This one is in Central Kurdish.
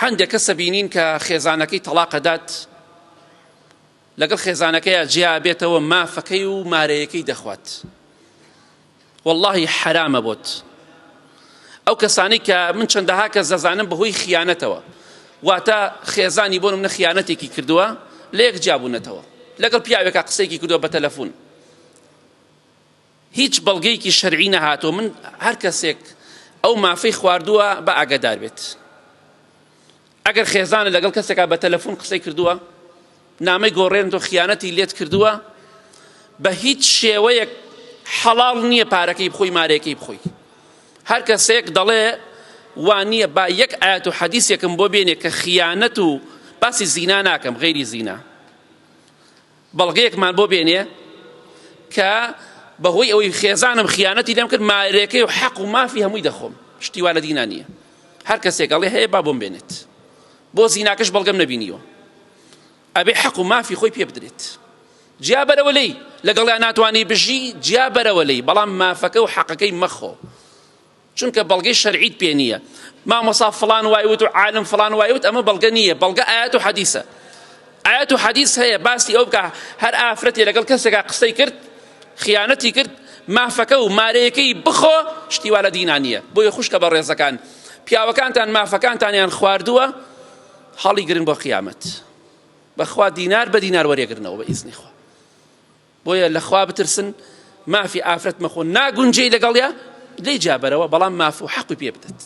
هەندێک کەسە بینین کە خێزانەکەی تەڵاق ئەدات لەگەڵ خێزانەکەیا جیا بێتەوە مافەکەی و مارەیەکەی دەخوات واللهی حرامە بۆت ئەو کەسانەی کە من چەندەها کەس دەزانم بەهۆی خیانەتەوە واتە خێزانی بۆ منە خیانەتێکی کردووە لە یەک جیابوونەتەوە لەگەڵ پیاوێکا قسەیەکی کردووە بە تەلەفۆن هیچ بەڵگەیەکی شەرعی نەهاتووە من هەر کەسێک ئەو مافەی خواردووە بە ئاگادار بێت ئەگەر خێزانە لەگەڵ کەسێکا بە تەلەفۆن قسەی کردووە نامەی گۆڕێن تۆ خیانەتی لێت کردووە بە هیچ شێوەیەک حەڵاڵ نییە پارەکەی بخۆی مارەکەی بخۆی هەر کەسێک دەڵێ وانە با یەک ئاەت و حەدیسێکم بۆ بێنێ کە خیانەت و باسی زینا ناکەم غەیری زینا بەڵگەیەکمان بۆ بێنێ کە بەهۆی ئەوەی خێزانم خیانەتی لێم کرد مارێکەی و حەق و مافی هەمووی دەخۆم شتی وا لە دینا نییە هەر کەسێک ئەڵێ هەیە با بۆم بێنێت بۆ زیناکەش بەڵگەم نەبینیوە ئەبێ حەق و مافی خۆی پێ بدرێت جیا بەرەوە لێی لەگەڵیان ناتوانانی بژی جیا بەرەوە لێی بەڵام مافەکە و حەقەکەی مەخۆ چونکە بەڵگەی شەرعیت پێ نییە مامۆسا فڵان وای وت و عالم فڵان وای وت ئەمە بەڵگە نییە بەڵگە ئاەت و حەدیسە ئاەت و حەدیس هەیە باسی ئەو بکە هەر ئافرەتی لەگەڵ کەسێکا قسەی کرد خیانەتی کرد مافەکە و مارەیەکەی بخۆ شتی وا لە دینا نییە بۆیە خوشکە بە ڕێزەکان پیاوەکانتان مافەکانتانیان خواردووە هەڵی گرن بۆ قیامەت بەخوا دینار بە دینار وەرێگرنەوە بە ئیزنی خوا بۆیە لە خوا بترسن مافی ئافرەت مەخۆ ناگونجێی لەگەڵیا لێی جیابەرەوە بەڵام ماف و حەقی پێ بدەت.